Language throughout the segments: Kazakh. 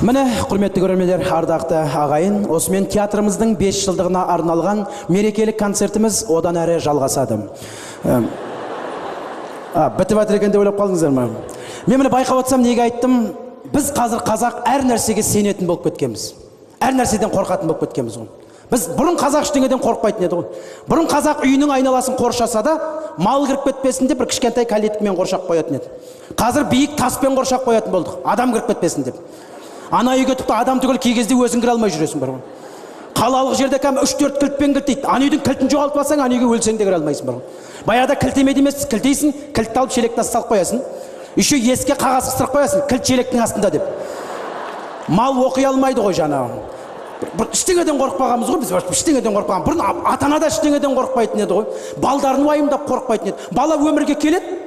Міне, құрметті көрермендер, ардақты ағайын, осымен театрымыздың 5 жылдығына арналған мерекелік концертіміз одан әрі жалғасады. Бітіп жатыр екен деп ойлап қалдыңыздар ма? Мен міне байқап отырсам, неге айттым, біз қазір қазақ әр нәрсеге сенетін болып кеткенбіз. Әр нәрседен қорқатын болып кеткенбіз ғой. Біз бұрын қазақ ештеңеден қорықпайтын еді ғой. Бұрын қазақ үйінің айналасын қоршаса да, мал кіріп кетпесін деп бір кішкентай калиткамен қоршап қоятын еді. Қазір биік таспен қоршап қоятын болдық, адам кіріп кетпесін деп. Ана үйге тіпті адам түгіл кей кезде өзің кіре алмай жүресің бар ғой. Қалалық жерде кәдімгі 3-4 кілтпен кілтейді. Ана үйдің кілтін жоғалтып алсаң, ана үйге өлсең де кіре алмайсың бар ғой. Баяғыда кілтемейді емес, кілтейсің, кілтті алып шелектің астына салып қоясың. Еще есікке қағаз қыстырып қоясың, кілт шелектің астында деп. Мал оқи алмайды ғой жаңағы. Бір ештеңеден қорықпағанбыз ғой біз, ештеңеден қорықпаған. Бұрын ата-ана да ештеңеден қорықпайтын еді ғой. Балдарын уайымдап қорықпайтын еді. Бала өмірге келеді,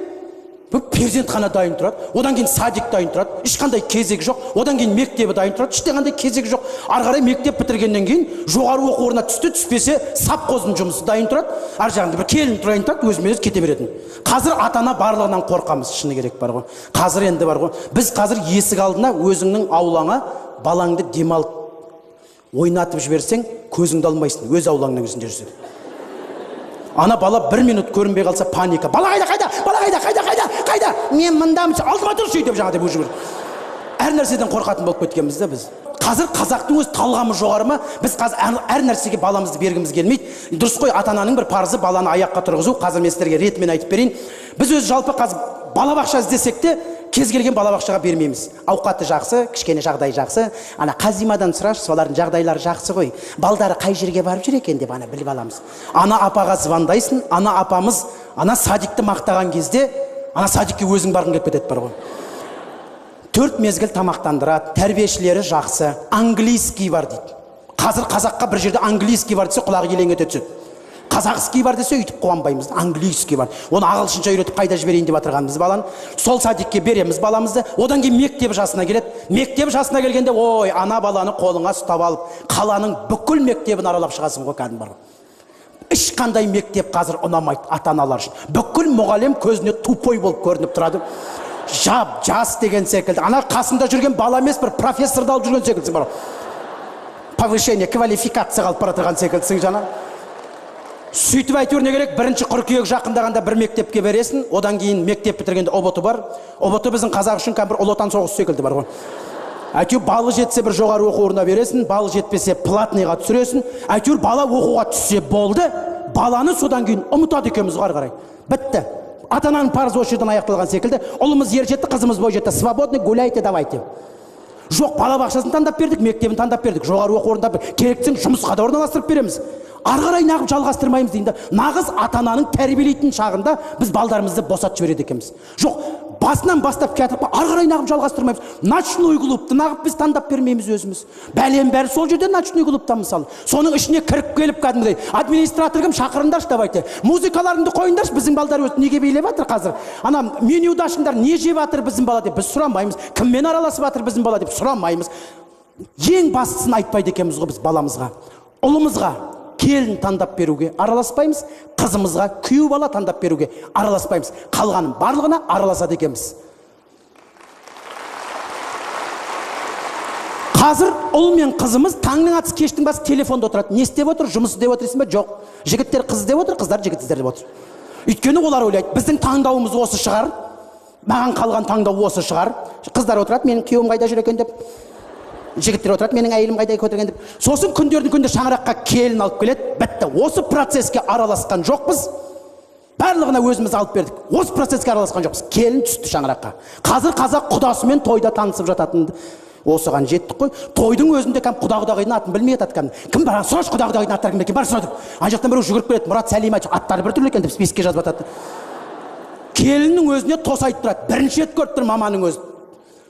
перзентхана дайын тұрады, одан кейін садик дайын тұрады, ешқандай кезек жоқ, одан кейін мектебі дайын тұрады, ешқандай кезек жоқ. Ары қарай мектеп бітіргеннен кейін жоғары оқу орнына түсті, түспесе сапқоздың жұмысы дайын тұрады, ар жағында бір келін дайын тұрады, өзімен өзі кете беретін. Қазір ата-ана барлығынан қорқамыз, шыны керек бар ғой. Қазір енді бар ғой. Біз қазір есік алдына өзіңнің аулаңа балаңды демалып ойнатып жіберсең, көзіңді алмайсың, өз аулаңның өзінде жүрсең. Ана бала бір минут көрінбей қалса паника. Бала қайда, қайда, бала қайда, қайда, қайда, қайда? Мен мындамын, алдыма тұршы деп жаңа деп уже бір. Әр нәрседен қорқатын болып кеткенбіз да біз. Қазір қазақтың өз талғамы жоғары ма? Біз қазір әр нәрсеге баламызды бергіміз келмейді. Дұрыс қой, ата-ананың бір парызы баланы аяққа тұрғызу. Қазір мен сіздерге ретімен айтып берейін. Біз өз жалпы қазір балабақша іздесек те, кез келген балабақшаға бермейміз. Ауқаты жақсы, кішкене жағдайы жақсы. Ана Қазимадан сұрашы, солардың жағдайлары жақсы ғой. Балдары қай жерге барып жүр екен деп ана біліп аламыз. Ана апаға звондайсың, ана апамыз ана садикті мақтаған кезде, ана садикке өзің барғың келіп кетеді бар ғой. 4 мезгіл тамақтандырады, тәрбиешілері жақсы, английский бар дейді. Қазір қазаққа бір жерде английский бар десе құлағы елең ете түседі. Қазақский бар десе өйтіп қуанбаймыз, английский бар. Оны ағылшынша үйретіп қайда жіберейін деп жатырғанбыз баланы. Сол садикке береміз баламызды. Одан кейін мектеп жасына келеді. Мектеп жасына келгенде, ой, ана баланы қолыңа ұстап алып, қаланың бүкіл мектебін аралап шығасың ғой кәдімгі бар. Ешқандай мектеп қазір ұнамайды ата-аналар үшін. Бүкіл мұғалім көзіне тупой болып көрініп тұрады. Жап, жас деген секілді. Ана қасында жүрген бала емес, бір профессорды алып жүрген секілдісің бар. Повышение, квалификация алып бара тұрған секілдісің жаңа. Сөйтіп әйтеуір не керек, бірінші қыркүйек жақындағанда бір мектепке бересің, одан кейін мектеп бітіргенде ҰБТ бар. ҰБТ біздің қазақ үшін кәдімгі бір Ұлы Отан соғысы секілді бар ғой. Әйтеуір балы жетсе бір жоғары оқу орнына бересің, балы жетпесе платныйға түсіресің. Әйтеуір бала оқуға түссе болды, баланы содан кейін ұмытады екенбіз ғой ары қарай. Бітті. Ата-ананың парызы осы жерден аяқталған секілді. Ұлымыз ер жетті, қызымыз бой жетті. Свободный, гуляйте, давайте. Жоқ, балабақшасын таңдап бердік, мектебін таңдап бердік, жоғары оқу орнын таңдап бердік. Керек десең жұмысқа да орналастырып береміз. Ары қарай нағып жалғастырмаймыз деймін да. Нағыз ата-ананың тәрбиелейтін шағында біз балдарымызды босатып жібереді екенбіз. Жоқ, басынан бастап келатып, ары қарай нағып жалғастырмаймыз. Ночной клубты нағып біз таңдап бермейміз өзіміз. Бәлем бәрі сол жерде ночной клубта мысалы. Соның ішіне кіріп келіп кәдімгідей администратор кім, шақырыңдаршы давайте. Музыкаларыңды қойыңдаршы, біздің балдар өзі неге билеп жатыр қазір? Ана менюді ашыңдар, не жеп жатыр біздің бала деп біз сұрамаймыз. Кіммен араласып жатыр біздің бала деп сұрамаймыз. Ең бастысын айтпайды екенбіз ғой біз баламызға. Ұлымызға келін таңдап беруге араласпаймыз, қызымызға күйеу бала таңдап беруге араласпаймыз. Қалғанын барлығына араласады екенбіз. Қазір ұл мен қызымыз таңның атысы кештің басы телефонда отырады. Не істеп отыр? Жұмыс істеп отырсың ба? Жоқ. Жігіттер қыз іздеп отыр, қыздар жігіт іздеп отыр. Өйткені олар ойлайды, біздің таңдауымыз осы шығар, маған қалған таңдау осы шығар. Қыздар отырады, менің күйеуім қайда жүр екен деп. Жігіттер отырады, менің әйелім қайда екен деп. Сосын күндердің күнде шаңыраққа келін алып келеді, бітті. Осы процеске араласқан жоқпыз. Барлығына өзіміз алып бердік. Осы процеске араласқан жоқпыз. Келін түсті шаңыраққа. Қазір қазақ құдасымен тойда танысып жататын осыған жеттік қой. Тойдың өзінде кәм құда-құдағидың атын білмей жатады кәдімгі. Кім бар? Сұрашы құда-құдағидың аттары кім екен? Бар сұра деп. Ана жақтан біреу жүгіріп келеді. Мұрат Сәлим айтшы, аттары біртүрлі екен деп списке жазып жатады. Келіннің өзіне тос айтып тұрады. Бірінші рет көріп тұр маманың өзі.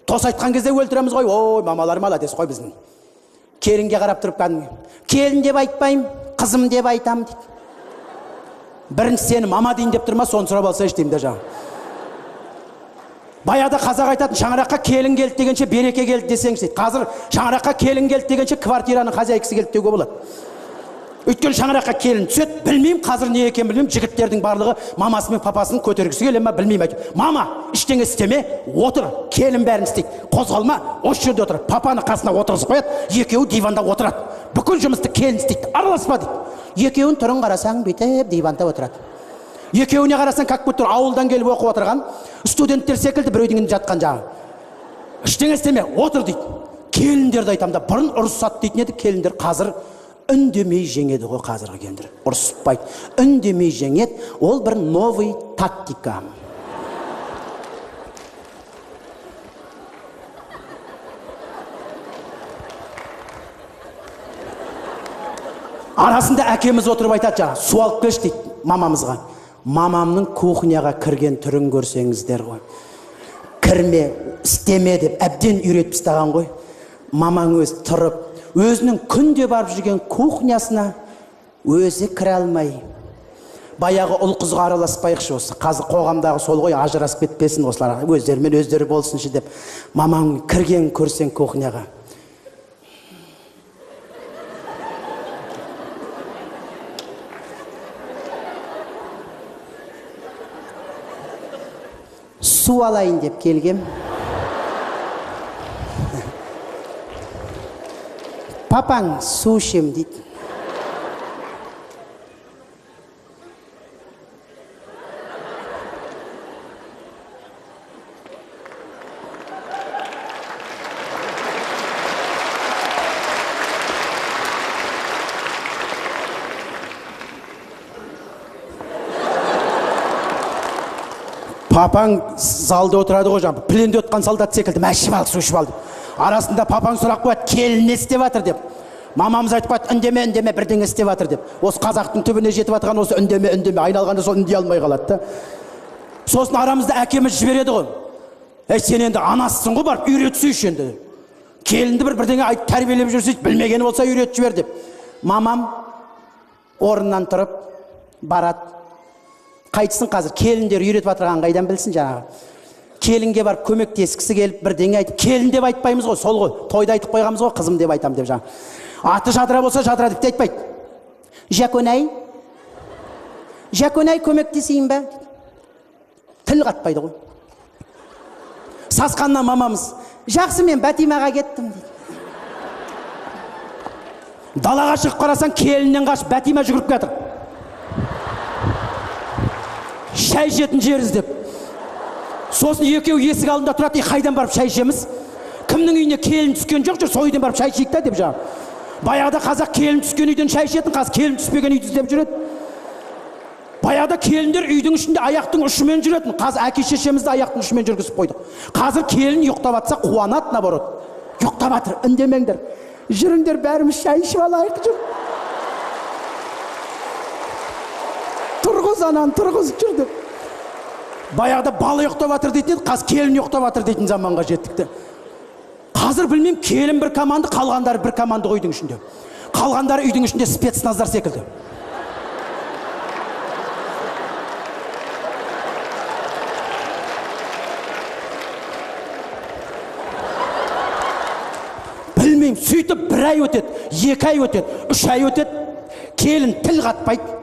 Тос айтқан кезде өлтіреміз ғой. Ой, мамалар молодец қой біздің. Келінге қарап тұрып кәдімгі. Келін деп айтпаймын, қызым деп айтамын дейді. Бірінші сені мама дейін деп тұр ма, соны сұрап алсайшы деймін де жаңа. Баяғыда қазақ айтатын, шаңыраққа келін келді дегенше береке келді десеңші дейді. Қазір шаңыраққа келін келді дегенше квартираның хозяйкасы келді деуге болады. Өйткені шаңыраққа келін түседі, білмеймін қазір не екенін білмеймін, жігіттердің барлығы мамасы мен папасын көтергісі келе ма білмеймін әйтеуір. Мама, ештеңе істеме, отыр, келін бәрін істейді. Қозғалма, осы жерде отыр. Папаны қасына отырғызып қояды, екеуі диванда отырады. Бүкіл жұмысты келін істейді, араласпа дейді. Екеуін түрін қарасаң бүйтіп диванда отырады. Екеуіне қарасаң, как будто ауылдан келіп оқып отырған студенттер секілді біреудің үйінде жатқан жағы. Ештеңе істеме, отыр дейді. Келіндерді айтамын да, бұрын ұрысады дейтін еді, келіндер қазір үндемей жеңеді ғой қазіргі келіндер. Ұрыспайды, үндемей жеңеді. Ол бір новый тактика. Арасында әкеміз отырып айтады жаңа, су алып келші дейді мамамызға. Мамамның кухняға кірген түрін көрсеңіздер ғой. Кірме, істеме деп әбден үйретіп тастаған ғой. Мамаң өзі тұрып, өзінің күнде барып жүрген кухнясына өзі кіре алмай. Баяғы ұл қызға араласпайықшы осы. Қазір қоғамдағы сол ғой, ажырасып кетпесін осылар, өздерімен өздері болсыншы деп. Мамаң кірген көрсең кухняға. Су алайын деп келгем. Папаң су ішем дейді. Папаң залда отырады ғой, жаңа пленде отқан солдат секілді, мә ішіп ал, су ішіп ал деп. Арасында папаң сұрақ қояды, келін не істеп жатыр деп. Мамамыз айтып қояды, үндеме, үндеме, бірдеңе істеп жатыр деп. Осы қазақтың түбіне жетіп жатқан осы үндеме, үндеме, айналғанда сол үндей алмай қалады да. Сосын арамызда әкеміз жібереді ғой. Ей, сен енді анасысың ғой, барып үйретсейші енді. Келінді бір бірдеңе айтып тәрбиелеп жүрсейші, білмегені болса үйретіп жібер деп. Мамам орнынан тұрып барады. Қайтсын қазір, келіндер үйретіп жатырған қайдан білсін жаңағы. Келінге барып көмектескісі келіп, бірдеңе айтып, келін деп айтпаймыз ғой, сол ғой, тойда айтып қойғанбыз ғой, қызым деп айтам деп жаңағы. Аты Жадыра болса, Жадыра деп те айтпайды. Жәкөнай, Жәкөнай көмектесейін бе? Тіл қатпайды ғой. Сасқаннан мамамыз, жақсы мен Бәтимаға кеттім дейді. Далаға шығып қарасаң, келіннен қашып Бәтима жүгіріп келатыр. Шай ішетін жер іздеп. Сосын екеуі есік алдында тұрады, қайдан барып шай ішеміз? Кімнің үйіне келін түскен жоқ жүр, сол үйден барып шай ішейік та деп жаңағы. Баяғыда қазақ келін түскен үйден шай ішетін, қазір келін түспеген үйді іздеп жүреді. Баяғыда келіндер үйдің ішінде аяқтың ұшымен жүретін, қазір әке шешемізді аяқтың ұшымен жүргізіп қойдық. Қазір келін ұйықтап жатса қуанады наоборот. Ұйықтап жатыр, үндемеңдер. Жүріңдер бәріміз шай ішіп алайық жүр. Тұрғыз ананы, тұрғыз жүр деп. Баяғыда бала ұйықтап жатыр дейтін еді, қазір келін ұйықтап жатыр дейтін заманға жеттік те. Қазір білмеймін, келін бір команда, қалғандары бір команда ғой үйдің ішінде. Қалғандары үйдің ішінде спецназдар секілді. Білмеймін, сөйтіп бір ай өтеді, 2 ай өтеді, 3 ай өтеді, келін тіл қатпайды.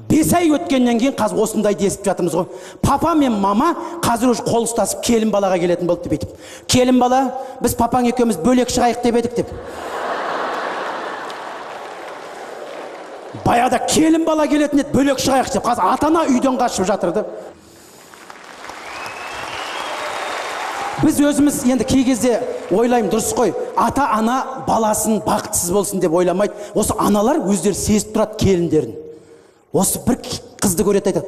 5 ай өткеннен кейін қазір осындайды естіп жатырмыз ғой. Папа мен мама қазір уже қол ұстасып келін балаға келетін болды деп бүйтіп. Келін бала, біз папаң екеуміз бөлек шығайық деп едік деп. Баяғыда келін бала келетін еді, бөлек шығайық деп. Қазір ата-ана үйден қашып жатыр да. Біз өзіміз енді кей кезде ойлаймын, дұрыс қой, ата-ана баласын бақытсыз болсын деп ойламайды. Осы аналар өздері сезіп тұрады келіндерін. Осы бір қызды көреді айтады,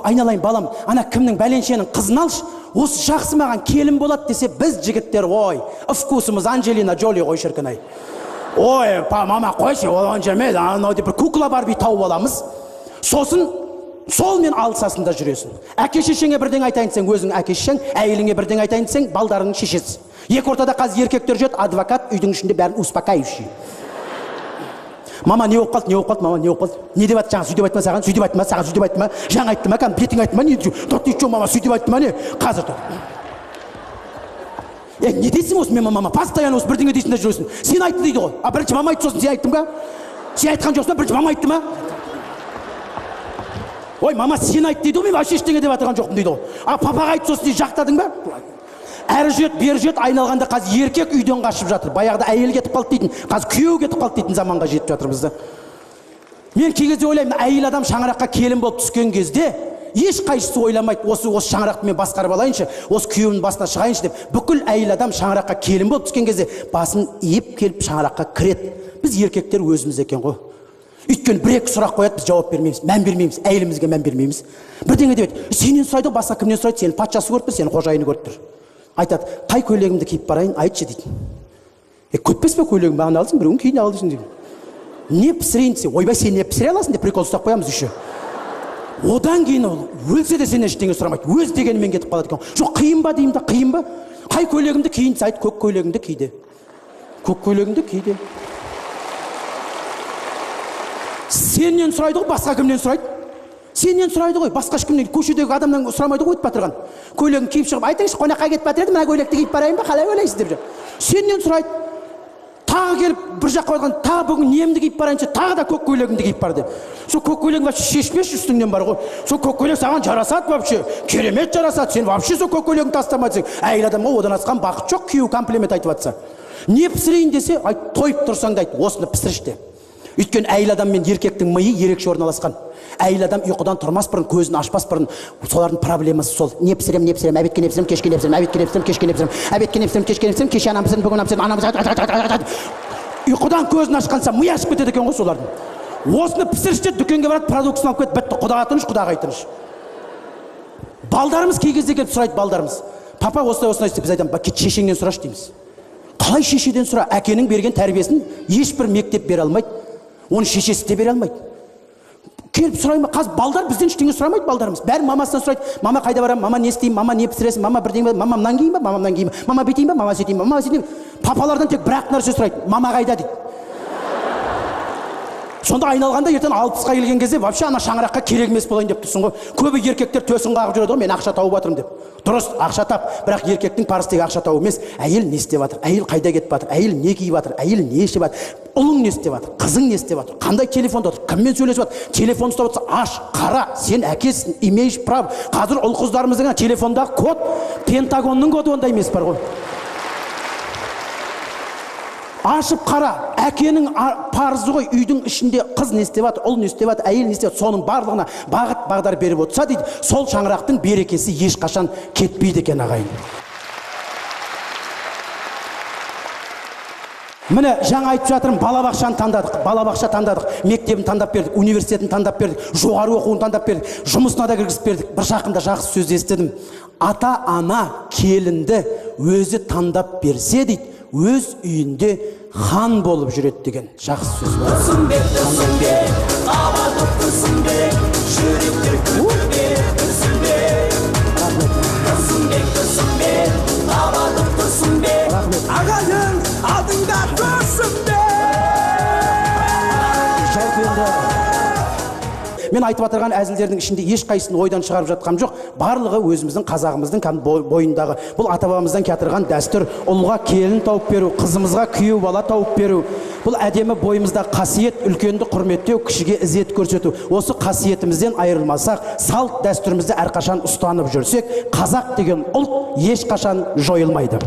айналайын балам, ана кімнің бәленшенің қызын алшы, осы жақсы маған келін болады десе, біз жігіттер, ой, вкусымыз Анджелина Джоли ғой шіркін ай. Ой, мама қойшы, ол онша емес, анау деп бір кукла Барби тауып аламыз. Сосын солмен алысасың да жүресің. Әке шешеңе бірдеңе айтайын десең, өзің әке шешең, әйеліңе бірдеңе айтайын десең, балдарыңның шешесі. Екі ортада қазір еркектер жүреді, адвокат үйдің ішінде бәрін успокаивающий. Мама не болып қалды, не болып қалды, мама не болып қалды? Не деп айтты, жаңа сөйтіп айтты ма саған, сөйтіп айтты ма, саған сөйтіп айтты ма, жаңа айтты ма, кәдімгі бетіңе айтты ма, не да ты че, мама сөйтіп айтты ма, не? Қазір тұр. Е, не дейсің осы мен мама, постоянно осы бірдеңе дейсің де жүресің. Сен айтты дейді ғой. А бірінші мама айтты, сосын сен айттың ба? Сен айтқан жоқсың ба? Бірінші мама айтты ма? Ой, мама сен айт дейді ғой, мен вообще ештеңе деп жатырған жоқпын дейді ғой. А папаға айт, сосын жақтадың ба? Әрі жүреді, бері жүреді, айналғанда қазір еркек үйден қашып жатыр. Баяғыда әйел кетіп қалды дейтін, қазір күйеу кетіп қалды дейтін заманға жетіп жатырмыз да. Мен кей кезде ойлаймын, әйел адам шаңыраққа келін болып түскен кезде ешқайсысы ойламайды, осы шаңырақты мен басқарып алайыншы, осы күйеуімнің басына шығайыншы деп. Бүкіл әйел адам шаңыраққа келін болып түскен кезде басын иіп келіп шаңыраққа кіреді. Біз еркектер өзіміз екен ғой. Өйткені бір-екі сұрақ қояды, біз жауап бермейміз, мән бермейміз, әйелімізге мән бермейміз. Бірдеңе деп еді, сенен сұрайды ғой, басқа кімнен сұрайды, сені патшасы көріп тұр, сені қожайыны көріп тұр. Айтады, қай көйлегімді киіп барайын, айтшы дейді. Көтпес пе көйлегім, маған алсын, біреуін кейін алсын дейді. Не пісірейін десе, ойбай, сен не пісіре аласың деп прикол ұстап қоямыз еще. Одан кейін ол өлсе де сенен ештеңе сұрамайды, өз дегенімен кетіп қалады екен. Жоқ, қиын ба деймін да, қиын ба? Қай көйлегімді киін десе, айт, көк көйлегімді ки де. Көк көйлегімді ки де. Сенен сұрайды ғой, басқа кімнен сұрайды? Сенен сұрайды ғой, басқа ешкімнен, көшедегі адамнан сұрамайды ғой өтіп батырған. Көйлегін киіп шығып, айтыңызшы, қонаққа кетіп батыр едім, мына көйлекті киіп барайын ба, қалай ойлайсыз деп жүр. Сенен сұрайды. Тағы келіп бір жаққа барған, тағы бүгін немді киіп барайыншы, тағы да көк көйлегімді киіп бар деп. Сол көк көйлегін вообще шешпеші үстіңнен бар ғой. Сол көк көйлек саған жарасады вообще, керемет жарасады. Сен вообще сол көк көйлегіңді тастама десең, әйел адамға одан асқан бақыт жоқ, күйеуі комплимент айтып жатса. Не пісірейін десе, айт, тойып тұрсаң да айт, осыны пісірші де. Өйткені әйел адам мен еркектің миы ерекше орналасқан. Әйел адам ұйқыдан тұрмас бұрын, көзін ашпас бұрын, солардың проблемасы сол. Не пісірем, не пісірем, әбетке не пісірем, кешке не пісірем, әбетке не пісірем, кешке не пісірем, әбетке не пісірем, кешке не пісірем, кеше анам пісірдім, бүгін анам пісірдім, анам пісірдім. Ұйқыдан көзін ашқанша ми ашып кетеді екен ғой солардың. Осыны пісірші де дүкенге барады, продуктысын алып кетіп, бітті, құдаға тыныш, құдағай тыныш. Балдарымыз кей кезде келіп сұрайды, балдарымыз. Папа осылай осылай істе, біз айтамыз, кет шешеңнен сұрашы дейміз. Қалай шешеден сұра? Әкенің берген тәрбиесін ешбір мектеп бере алмайды. Оны шешесі де бере алмайды. Келіп сұрай ма? Қазір балдар бізден ештеңе сұрамайды балдарымыз. Бәрі мамасынан сұрайды. Мама қайда барамын? Мама не істеймін? Мама не пісіресің? Мама бірдеңе, мама мынаны киейін ба? Мама мынаны киейін ба? Мама бүйтейін ба? Мама сөйтейін ба? Мама сөйтейін ба? Папалардан тек бір-ақ нәрсе сұрайды. Мама қайда дейді. Сонда айналғанда ертең 60-қа келген кезде вообще ана шаңыраққа керек емес болайын деп тұрсың ғой. Көбі еркектер төсін қағып жүреді ғой, мен ақша тауып жатырмын деп. Дұрыс, ақша тап, бірақ еркектің парызы тек ақша табу емес. Әйел не істеп жатыр? Әйел қайда кетіп жатыр? Әйел не киіп жатыр? Әйел не ішіп жатыр? Ұлың не істеп жатыр? Қызың не істеп жатыр? Қандай телефонда отыр? Кіммен сөйлесіп жатыр? Телефон ұстап отырса, аш, қара, сен әкесің, имеешь право. Қазір ұл қыздарымыздың телефондағы код, Пентагонның коды ондай емес бар ғой. Ашып қара, әкенің парызы ғой, үйдің ішінде қыз не істеп жатыр, ұл не істеп жатыр, әйел не істеп жатыр, соның барлығына бағыт бағдар беріп отырса дейді, сол шаңырақтың берекесі ешқашан кетпейді екен ағайын. Міне, жаңа айтып жатырмын, балабақшаны таңдадық, балабақша таңдадық, мектебін таңдап бердік, университетін таңдап бердік, жоғары оқуын таңдап бердік, жұмысына да кіргізіп бердік. Бір жақында жақсы сөз естідім. Ата-ана келінді өзі таңдап берсе дейді, өз үйінде хан болып жүреді деген жақсы сөз бар. Тұрсынбек, Тұрсынбек, қабатып Тұрсынбек, жүректер күлкіге Тұрсынбек. Тұрсынбек, Тұрсынбек, қабатып Тұрсынбек. Ағайын алдыңда Тұрсынбек. Жалпы енді мен айтып отырған әзілдердің ішінде ешқайсысын ойдан шығарып жатқам жоқ. Барлығы өзіміздің қазағымыздың бойындағы, бұл ата-бабамыздан келатырған дәстүр, ұлға келін тауып беру, қызымызға күйеу бала тауып беру. Бұл әдемі бойымызда қасиет, үлкенді құрметтеу, кішіге ізет көрсету. Осы қасиетімізден айырылмасақ, салт дәстүрімізді әрқашан ұстанып жүрсек, қазақ деген ұлт ешқашан жойылмайды.